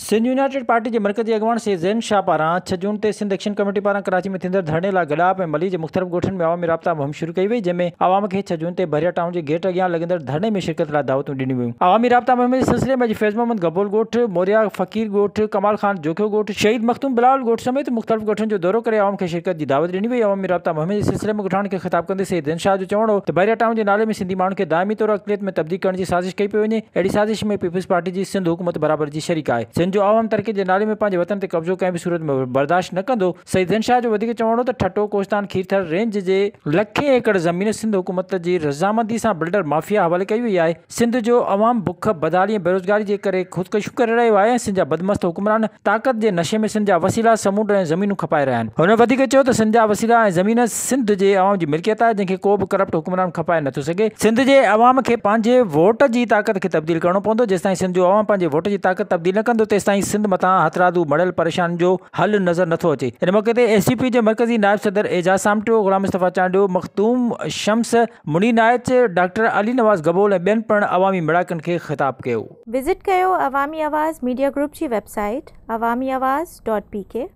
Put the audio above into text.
Sindh united party جي مرڪزي اڳواڻ سيد زين شاهه پاران ڇهه جون تي سنڌ ايڪشن ڪميٽي پاران ڪراچي ۾ ٿيندڙ ڌرڻي لاء گڏاپ ۽ ملير جي مختلف ڳوٺن ۾ عوامي رابطا مهم شروع ڪئي وئي جنهن ۾ عوام کي ڇهه جون تي بحريا ٽائون جي گيٽ اڳيان لڳندڙ ڌرڻي ۾ شرڪت لاء دعوتون ڏنيون ويون. عوامي رابطا مهم جي سلسلي ۾ اڄ فيض محمد گبول ڳوٺ، موريا فقير ڳوٺ، ڪمال خان جوکيو ڳوٺ، شهيد مخدوم بلاول ڳوٺ سميت مختلف ڳوٺن جو دورو ڪري عوام کي شرڪت جي دعوت ڏني وئي. عوامي رابطا مهم جي سلسلي ۾ ڳوٺاڻن کي خطاب ڪندي سيد زين شاهه جو چوڻ هو ته بحريا ٽائون جي نالي ۾ سنڌي ماڻهن کي دائمي طور اقليت ۾ تبديل ڪرڻ جي سازش ڪئي پئي وڃي، اهڙي سازش ۾ پيپلز پارٽي جي سنڌ حڪومت برابر جي شريڪ آهي. سنڌ جو عوام ترقي جي نالي ۾ پنهنجي وطن تي قبضو ڪنهن به صورت ۾ برداشت نه ڪندو. سيد زين شاهه جو وڌيڪ چوڻ هو ته ٺٽو، ڪوهستان، کيرٿر رينج جي لکين ايڪڙ زمين سنڌ حڪومت جي رضامندي سان بلڊر مافيا حوالي ڪئي وئي آهي. سنڌ جو عوام بک، بدحالي ۽ بيروزگاري جي ڪري خودڪشيون ڪري رهيو آهي ۽ سنڌ جا بدمست حڪمران طاقت جي نشي ۾ سنڌ جا وسيلا، سمونڊ ۽ زمينون کپائي رهيا آهن. هن وڌيڪ چيو ته سنڌ جا وسيلا ۽ زمين سنڌ جي عوام جي ملڪيت آهي جنهن کي ڪو به ڪرپٽ حڪمران کپائي نٿو سگهي. سنڌ جي عوام کي پنهنجي ووٽ جي طاقت کي تبديل ڪرڻو پوندو، جيستائين سنڌ جو عوام پنهنجي ووٽ جي طاقت تبديل نه ڪندو تيستائين سنڌ مٿان هٿرادو مڙهيل پريشانين جو حل نظر نٿو اچي. ان موقعي تي ايس يو پي جي مرڪزي نائب صدر اعجاز سامٽيو، غلام مصطفيٰ چانڊيو، مخدوم شمس، منير نائچ، ڊاڪٽر علي نواز گبول ۽ ٻين پڻ عوامي ميڙاڪن کي خطاب ڪيو. وزٽ ڪيو عوامي آواز ميڊيا گروپ جي web site Awami Awaz dot P K.